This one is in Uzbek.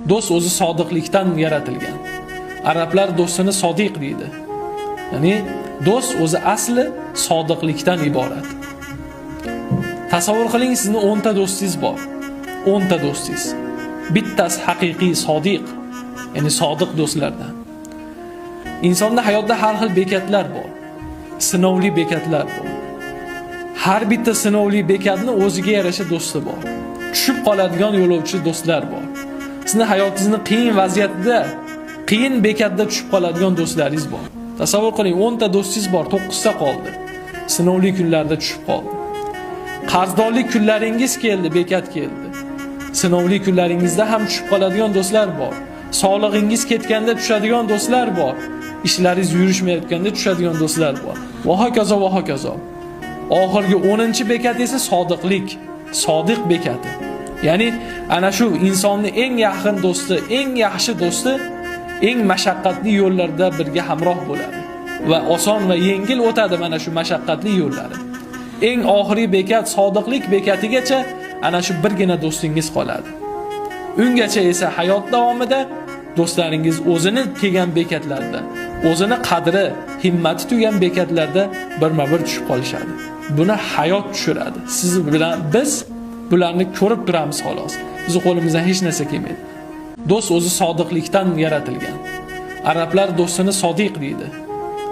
Do'st o'zi sodiqlikdan yaratilgan. Arablar do'stini sodiq deydi. Ya'ni do'st o'zi asli sodiqlikdan iborat. Tasavvur qiling, sizni 10 ta do'stingiz bor. 10 ta do'stingiz. Bittasi haqiqiy sodiq, ya'ni sodiq do'stlardan. Insonda hayotda har xil bekatlar bor. Sinovli bekatlar bor. Har bitta sinovli bekatni o'ziga yarasha do'sti bor. Tushib qoladigan yo'lovchi do'stlar bor. Sizni hayotingizni qiyin vaziyatda, qiyin bekatda tushib qoladigan do'stlaringiz bor. Tasavvur qiling, 10 ta do'stingiz bor, 9 ta qoldi. Sinovli kunlarda tushib qoldi. Qarzdorlik kunlaringiz keldi, bekat keldi. Sinovli kunlaringizda ham tushib qoladigan do'stlar bor. Sog'lig'ingiz ketganda tushadigan do'stlar bor. Ishlaringiz yurishmayotganda tushadigan do'stlar bor. Va hokazo va hokazo. Oxirgi 10-bekat esa sodiqlik, sodiq bekati. Ya'ni ana shu insonni eng yaqin do'sti, eng yaxshi do'sti eng mashaqqatli yo'llarda birga hamroh bo'ladi va oson va yengil o'tadi mana shu mashaqqatli yo'llari. Eng oxirgi bekat sodiqlik bekatigacha ana shu birgina do'stingiz qoladi. Ungacha esa hayot davomida do'stlaringiz o'zini kelgan bekatlarda, o'zini qadri, himmati tugagan bekatlarda birma-bir tushib qolishadi. Buni hayot tushiradi. Siz bilan biz bularni ko'rib turamiz xolos. Bizni qo'limizdan hech narsa kelmaydi. Do'st o'zi sodiqlikdan yaratilgan. Arablar do'stini sodiq deydi.